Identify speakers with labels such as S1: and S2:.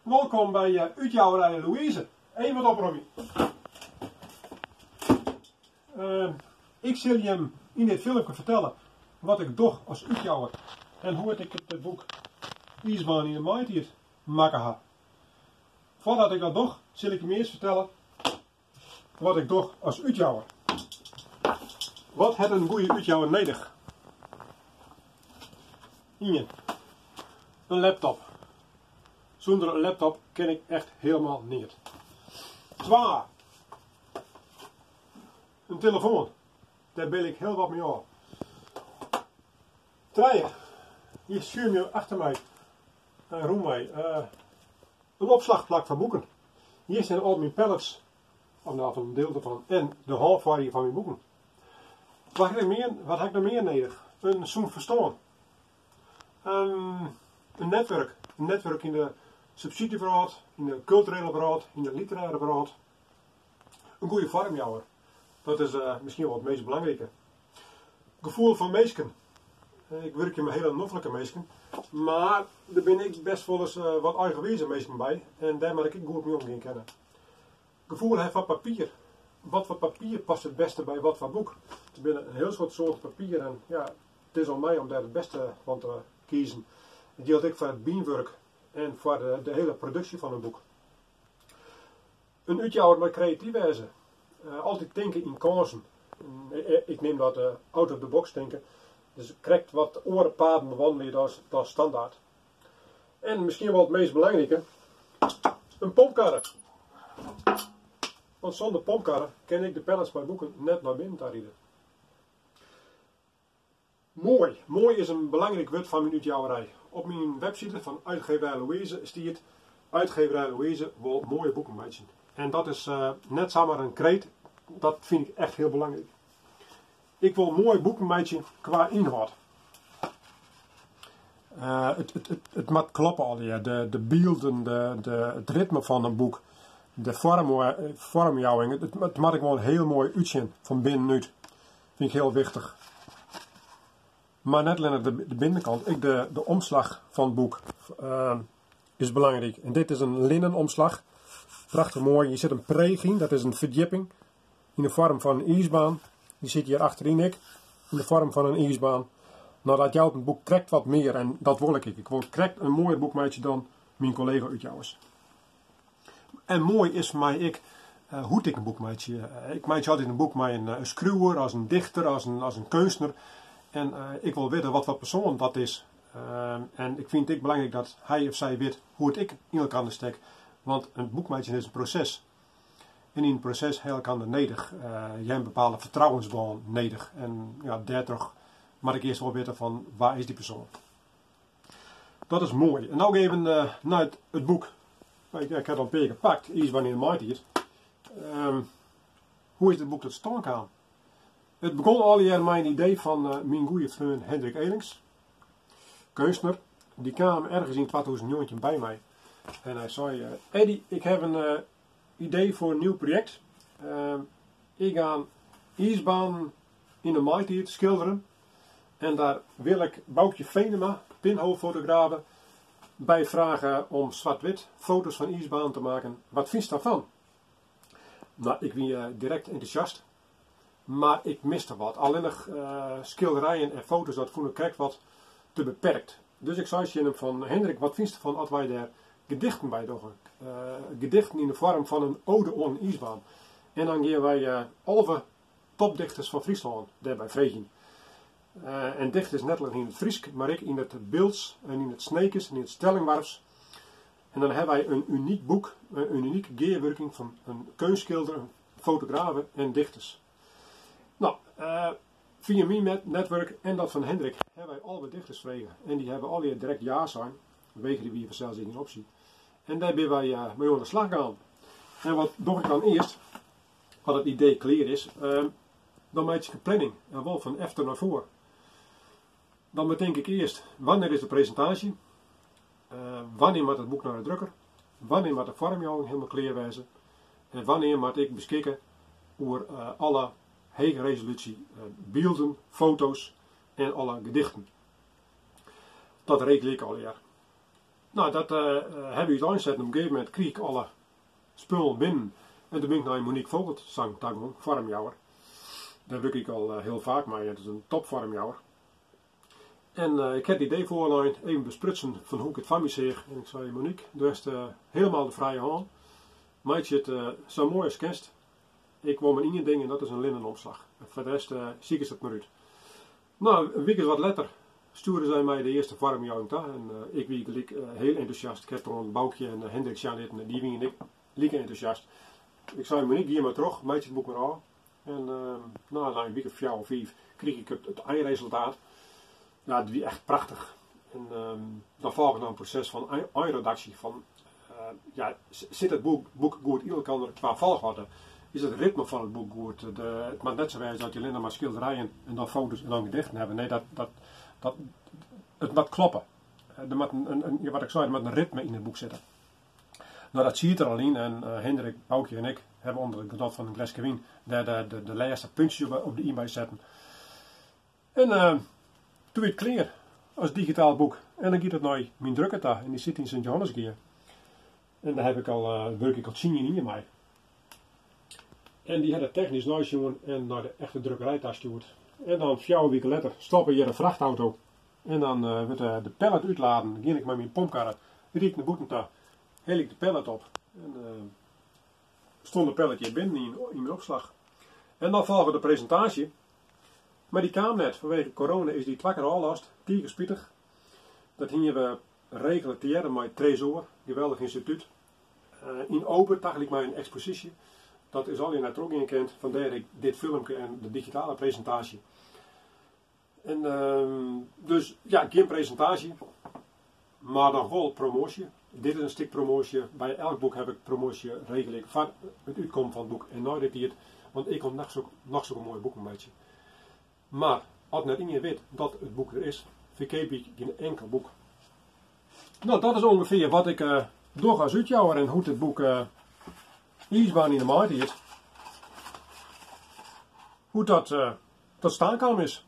S1: Wolkom by Utjouwerij Louise. Even wat opromje. Ik sil jim yn dit filmke fertelle wat ik doch as útjouwer en hoe't ik it boek Iisbaan yn de maitiid makke ha. Foardat ik dat doch, sil ik jim earst fertelle wat ik doch as útjouwer. Wat hat in goede útjouwer nedich? Ien, in laptop. Sûnder in laptop kin ik echt hielendal neat. Twa, in telefoan. Dêr belje ik hiel wat mei ôf. Trije, hjir sjogge jo achter my en rûn my in opslachplak foar boeken. Hjir stean al myn pallets, of no, in diel derfan, en de hânfoarrie fan myn boeken. Wat ha ik mear, wat ha ik noch mear nedich? In sûn ferstân. In netwurk. In netwurk yn de subsydzjewrâld, yn de kulturele wrâld, yn de literêre wrâld. In goede foarmjouwer. Dat is miskien wol it meast belangrike. Gefoel foar minsken. Ik wurkje mei hiele noflike minsken, mar der binne ek best wolris wat eigenwize minsken by en dêr moat ik ek goed mei omgean kinne. Gefoel ha foar papier. Wat foar papier past it bêste by wat foar boek? Der binne in hiel soad soarten papier en ja, it is oan my om dêr it bêste fan te kiezen. It jildt ek foar it bynwurk en foar de hiele produksje fan in boek. In útjouwer moat kreatyf wêze. Altyd tinke yn kânsen. Ik neam dat out of the box tinke. Dus krekt wat oare paden bewannelje dan standaard. En miskien wol it meast belangrike, in pompkarre. Want sûnder pompkarre kin ik de pallets mei boeken net nei binnen ta ride. Moai. Moai is in belangryk wurd foar myn útjouwerij. Op myn webside fan Uitgeverij Louise stiet, Uitgeverij Louise wol moaie boeken meitsjen. En dat is net samar in kreet, dat fyn ik echt hiel belangryk. Ik wol moaie boeken meitsje kwa ynhâld. It moat kloppe allegear, de bylden, it ritme fan in boek, de foarmjouwing. It moat ek gewoan hiel moai útsjen fan binnenút. Fyn ik hiel wichtich. Mar net allinnich de binnenkant, ek de omslach fan it boek is belangryk. En dit is in linnen omslach. Prachtich moai. Hjir sit in preech yn, dat is in ferdjipping yn de foarm fan in iisbaan. Dy sit hjir achteryn ek, yn de foarm fan in iisbaan. No, dat jout in boek krekt wat mear en dat wol ik ek. Ik wol krekt in moaier boek meitsje dan myn kollega-útjouwers. En moai is foar my ek hoe't ik in boek meitsje. Ik meitsje altyd in boek mei in skriuwer, as in dichter, as in keunstner. En ik wol witte wat foar persoan dat is. En ik fyn it ek belangryk dat hy of sy wit hoe't ik yn elkander stek. Want in boek meitsjen is in proses. En yn in proses ha je elkander nedich. Je ha in bepaalde fertrouwensbân nedich. En ja, dêrtroch moat ik earst wol witte fan wa is dy persoan. Dat is moai. En no even nei it boek. Ik ha it al in pear kear pakt, Iisbaan yn de maitiid. Hoe is dit boek tot stân kaam? It begûn allegear mei in idee fan myn goede freon Hendrik Elings, keunstner. Dy kaam ergens yn 2019 by my en hy sei, Eddy, ik haw in idee foar in nieuw projekt. Ik ga iisbanen yn de maitiid skilderen en daar wil ik Boukje Venema, pinhole-fotografe, by frage om zwart-wit foto's fan iisbanen te maken. Wat fynst daarvan? No, ik wie direkt entûsjast, mar ik miste wat. Allinnich skilderijen en foto's, dat fûn ik krekt wat te beperkt. Dus ik sei tsjin him fan, Hendrik, wat fynst derfan as wy dêr gedichten by dogge? Gedichten yn de foarm fan in ode oan in iisbaan. En dan gean wy 11 topdichters fan Fryslân dêrby freegjen. En dichters net allinnich yn it Frysk, mar ek yn it Bilts en yn it Snekers en yn it Stellingwarfs. En dan hawwe wy in unyk boek, in unike gearwurking fan in keunstskilder, in fotografe en dichters. No, fia myn netwurk en dat fan Hendrik hawwe wy 11 dichters frege en dy hawwe allegear direkt ja sein. Wegerje wie fansels ek gjin opsje. En dêr binne wy mei oan de slach gien. En wat doch ik dan earst, as it idee klear is? Dan meitsje ik in planning en wol fan efter nei foar. Dan betink ik earst, wannear is de presintaasje? Wannear moat it boek nei de drukker? Wannear moat de foarmjouwing hielendal klear wêze? En wannear moat ik beskikke oer alle hege resolúsje bylden, foto's en alle gedichten? Dat regelje ik allegear. No, dat hawwe we úteinset en op in gegeven momint krige ik alle spullen binnen en doe bin ik nei Monique Vogelzang ta gong, foarmjouwer. Dêr wurk ik al hiel faak mei, it is in topfoarmjouwer. En ik ha it idee foarlein, even besprutsen fan hoe't ik it foar my seach. En ik sei, Monique, do hast hielendal de frije hân. Meitsje it sa moai as kinst. Ik wol mar ien ding en dat is in linnen omslach. En foar de rest sikest it mar út. No, in wike wat letter stjoerde sy my de earste foarmjouwing ta en ik wie gelyk hiel entûsjast. Ik ha it oan Boukje en Hendrik sjen litten en dy wiene ek like entûsjast. Ik sei, Monique, gean mar troch, meitsje it boek mar ôf. En no, nei in wike of fjouwer, fiif krige ik it einresultaat. Ja, it wie echt prachtich. En dan folget noch in proses fan einredaksje, fan ja, sit it boek goed yn elkoar kwa folchoarder? Is it ritme fan it boek goed? It moat net sa wêze dat je allinnich mar skilderijen en dan foto's en dan gedichten hawwe. Nee, dat, it moat kloppe. Der moat in, wat ik sei, der moat in ritme yn it boek sitte. No, dat siet der al yn en Hendrik, Boukje en ik hawwe ûnder it genot fan in gleske wyn dêr de lêste puntsjes op de i by setten. En doe wie it klear as digitaal boek. En dan giet it nei myn drukker ta en dy sit yn Sint Johannesgea. En dêr haw ik al, wurk ik al tsien jier mei. En dy hat it technysk neisjoen en nei de echte drukkerij tastjoerd. En dan 4 wiken letter stoppe hjir in frachtauto en dan wurdt de pallet útladen. Dan gean ik mei myn pompkarre, ryd ik nei bûten ta, helje ik de pallet op en stond de pallet hjir binnen yn myn opslach. En dan folget de presintaasje. Mar dy kaam net, fanwege corona is dy twa kear ôflast, tige spitich. Dat hiene we regele tegearre mei Tresoar, geweldich ynstitút. Yn Ober, tagelyk mei in eksposysje. Dat is allegear net trochgean kind, fandêr ek dit filmke en de digitale presintaasje. En dus ja, gjin presintaasje, mar noch wol promoasje. Dit is in stik promoasje. By elk boek haw ik promoasje regele ik foar it útkommen fan it boek en nei de tiid, want ik wol noch sokke moaie boeken meitsje. Mar as net ien wit dat it boek der is, ferkeapje ik gjin inkel boek. No, dat is ûngefear wat ik doch as útjouwer en hoe't it boek IIsbaan yn de maaitiid, hoe't dat tot stân kaam is.